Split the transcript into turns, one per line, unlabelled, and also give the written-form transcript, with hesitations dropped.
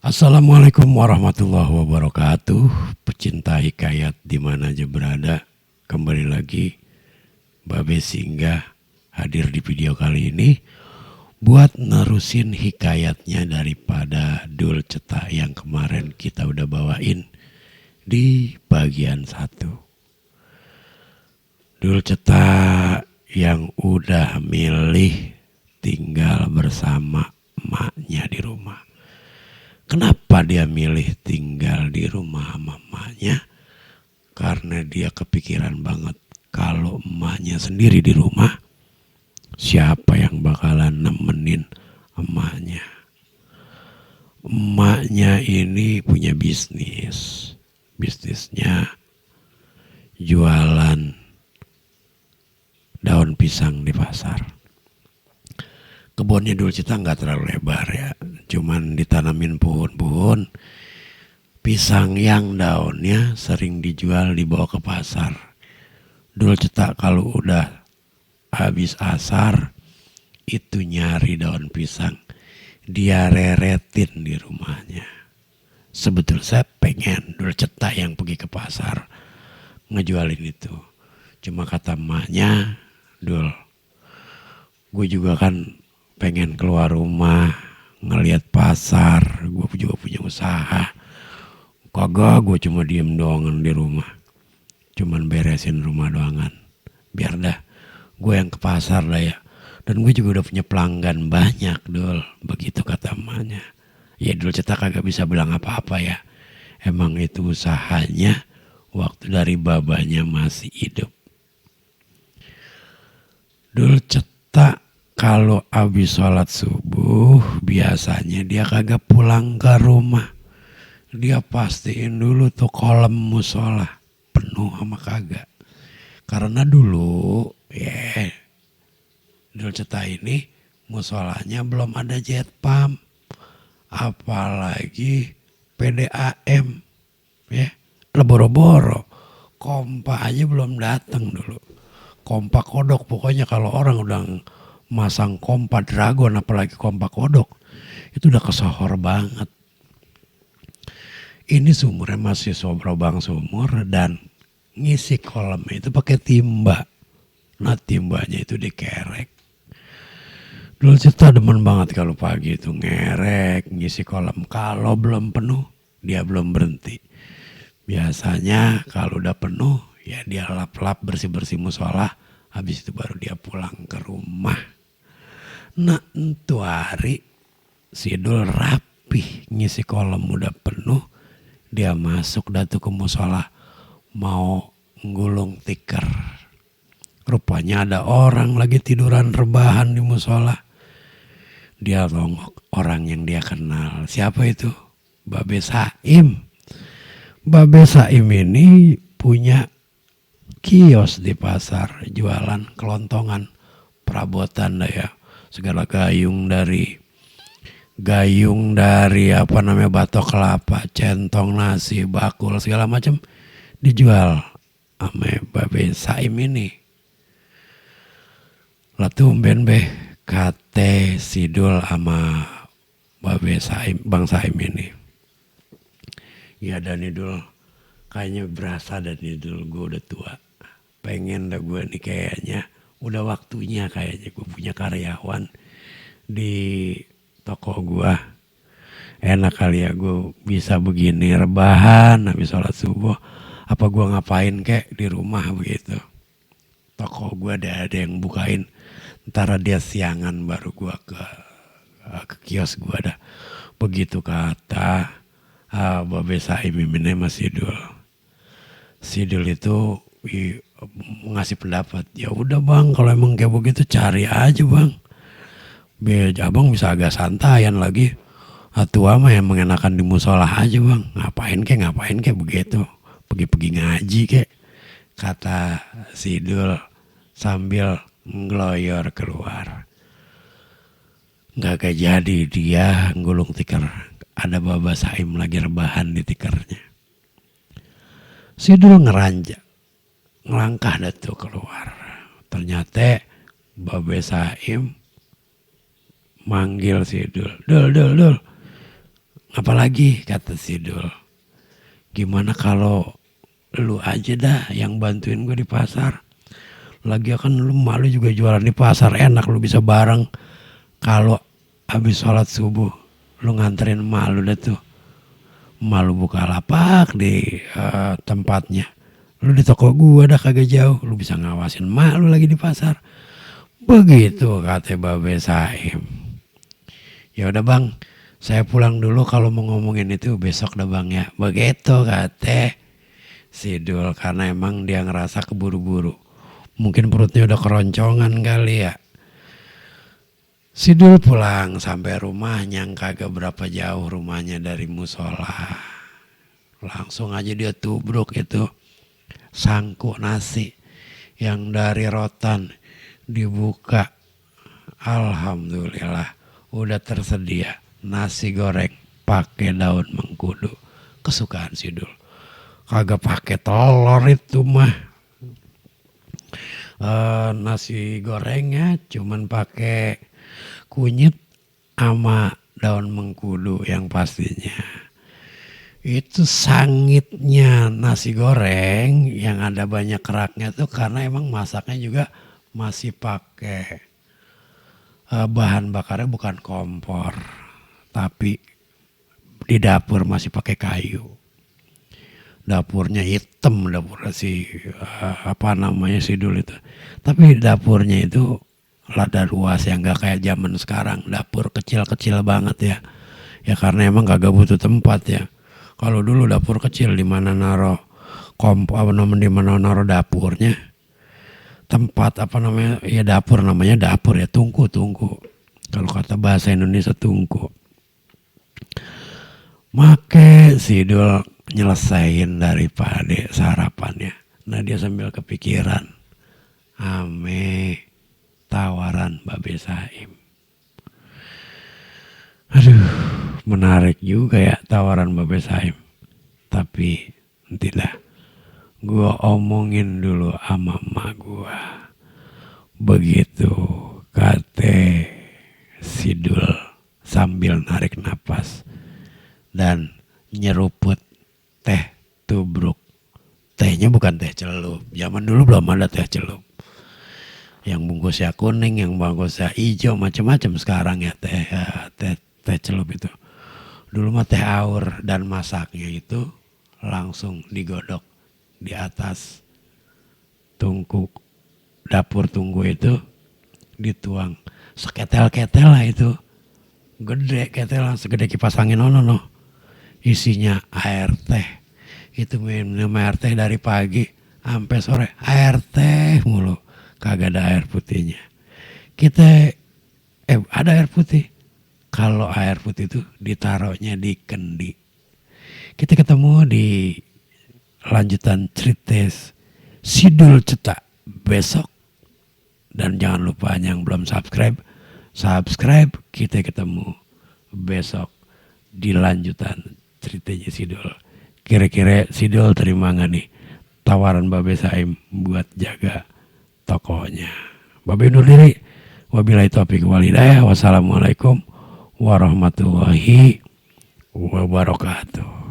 Assalamualaikum warahmatullahi wabarakatuh. Pecinta hikayat di mana aja berada, kembali lagi Babe Singgah hadir di video kali ini buat nerusin hikayatnya daripada Dul Cetak yang kemarin kita udah bawain di bagian 1. Dul Cetak yang udah milih tinggal bersama emaknya di rumah. Kenapa dia milih tinggal di rumah mamanya? Karena dia kepikiran banget kalau emaknya sendiri di rumah, siapa yang bakalan nemenin emaknya? Emaknya ini punya bisnis. Bisnisnya jualan daun pisang di pasar. Kebunnya Dul Cetak nggak terlalu lebar ya, cuman ditanamin pohon-pohon pisang yang daunnya sering dijual dibawa ke pasar. Dul Cetak kalau udah habis asar itu nyari daun pisang, dia reretin di rumahnya. Sebetulnya saya pengen Dul Cetak yang pergi ke pasar ngejualin itu, cuma kata emaknya, Dul, gue juga kan pengen keluar rumah, ngelihat pasar, gue juga punya usaha. Kagak, gue cuma diem doangan di rumah, cuman beresin rumah doangan. Biar dah, gue yang ke pasar dah ya. Dan gue juga udah punya pelanggan banyak, Dul. Begitu kata emaknya. Ya Dul Cetak kagak bisa bilang apa-apa ya. Emang itu usahanya waktu dari babanya masih hidup. Dul Cetak kalau habis sholat subuh biasanya dia kagak pulang ke rumah. Dia pastiin dulu tuh kolam musola penuh sama kagak. Karena dulu Dul Cetak ini musolanya belum ada jet pump. Apalagi PDAM ya. Boro-boro kompa aja belum datang dulu. Kompa kodok, pokoknya kalau orang udah masang kompa Dragon apalagi kompa kodok itu udah kesohor banget. Ini sumurnya masih sobrobang sumur dan ngisi kolamnya itu pakai timba. Nah timbanya itu dikerek. Dulu Cetak demen banget kalau pagi itu ngerek ngisi kolam. Kalau belum penuh dia belum berhenti. Biasanya kalau udah penuh ya dia lap-lap bersih-bersih musola. Habis itu baru dia pulang ke rumah. Nah itu hari si Dul rapih ngisi kolam udah penuh. Dia masuk datu ke musola mau gulung tikar. Rupanya ada orang lagi tiduran rebahan di musola. Dia tongok orang yang dia kenal. Siapa itu? Babe Saim. Babe Saim ini punya kios di pasar jualan kelontongan perabotan dah ya. Segala gayung dari apa namanya batok kelapa, centong nasi, bakul segala macam dijual sama Babe Saim ini. Lah tumben kate Sidul sama Babe Saim, Bang Saim ini. Ya dan Dul, kayaknya berasa dan Dul gue udah tua. Pengen dah gue nih kayaknya udah waktunya kayaknya gue punya karyawan di toko gue. Enak kali ya gue bisa begini rebahan habis sholat subuh. Apa gue ngapain kek di rumah begitu. Toko gue ada yang bukain. Ntar dia siangan baru gue ke kios gue dah. Begitu kata Babe Saim ini masih Sidul. Sidul itu ngasih pendapat. Ya udah bang, kalau emang kayak begitu cari aja bang. Biar abang bisa agak santayan lagi. Tua mah yang mengenakan di musola aja bang. Ngapain kek begitu. Pergi-pergi ngaji kek. Kata Sidul sambil ngloyor keluar. Gak jadi dia ngulung tikar. Ada Babe Saim lagi rebahan di tikarnya. Sidul ngeranjak. Ngelangkah dah tuh keluar. Ternyata Babe Saim manggil si Dul. Dul. apalagi kata Sidul, gimana kalau lu aja dah yang bantuin gue di pasar. Lagi kan lu malu juga jualan di pasar, enak lu bisa bareng. Kalau habis sholat subuh lu nganterin emak lu dah tuh. Emak lu buka lapak di tempatnya. Lu di toko gua dah kagak jauh, lu bisa ngawasin emak lu lagi di pasar. Begitu kata Babe Saim. Ya udah bang, saya pulang dulu, kalau mau ngomongin itu besok dah bang ya. Begitu kata Sidul, karena emang dia ngerasa keburu-buru. Mungkin perutnya udah keroncongan kali ya. Sidul pulang sampai rumahnya, kagak berapa jauh rumahnya dari musola. Langsung aja dia tubruk itu sangkuk nasi yang dari rotan, dibuka. Alhamdulillah udah tersedia nasi goreng pakai daun mengkudu kesukaan Sidul. Kagak pakai telur itu mah. Nasi gorengnya cuman pakai kunyit sama daun mengkudu yang pastinya. Itu sangitnya nasi goreng yang ada banyak keraknya tuh karena emang masaknya juga masih pakai bahan bakarnya bukan kompor, tapi di dapur masih pakai kayu. Dapurnya hitam, dapurnya Sidul itu. Tapi dapurnya itu lada luas ya, nggak kayak zaman sekarang dapur kecil-kecil banget ya. Ya karena emang kagak butuh tempat ya. Kalau dulu dapur kecil di mana naro di mana naro dapurnya. Tempat ya dapur, namanya dapur ya, tungku. Kalau kata bahasa Indonesia tungku. Make Sidul nyelesain daripada sarapannya. Nah dia sambil kepikiran ame tawaran Babe Saim. Aduh, menarik juga ya tawaran Babe Saim. Tapi nantilah gue omongin dulu sama emak gue. Begitu kata Sidul sambil narik napas dan nyeruput teh tubruk. Tehnya bukan teh celup. Zaman dulu belum ada teh celup. Yang bungkusnya kuning, yang bungkusnya hijau, macam-macam. Sekarang ya teh celup itu. Dulu mah teh aur, dan masaknya itu langsung digodok di atas tungku dapur tunggu itu, dituang seketel-ketel lah itu. Gede ketel, segede kipas angin no. Isinya air teh. Itu minum air teh dari pagi sampai sore, air teh mulu. Kagak ada air putihnya. Kita ada air putih. Kalau air putih itu ditaruhnya di kendi. Kita ketemu di lanjutan cerita Sidul Cetak besok. Dan jangan lupa yang belum subscribe. Kita ketemu besok di lanjutan ceritanya Sidul. Kira-kira Sidul terima gak nih tawaran Babe Saim buat jaga tokonya? Babe undur diri. Wabillahi taufiq wal hidayah. Wassalamualaikum warahmatullahi wabarakatuh.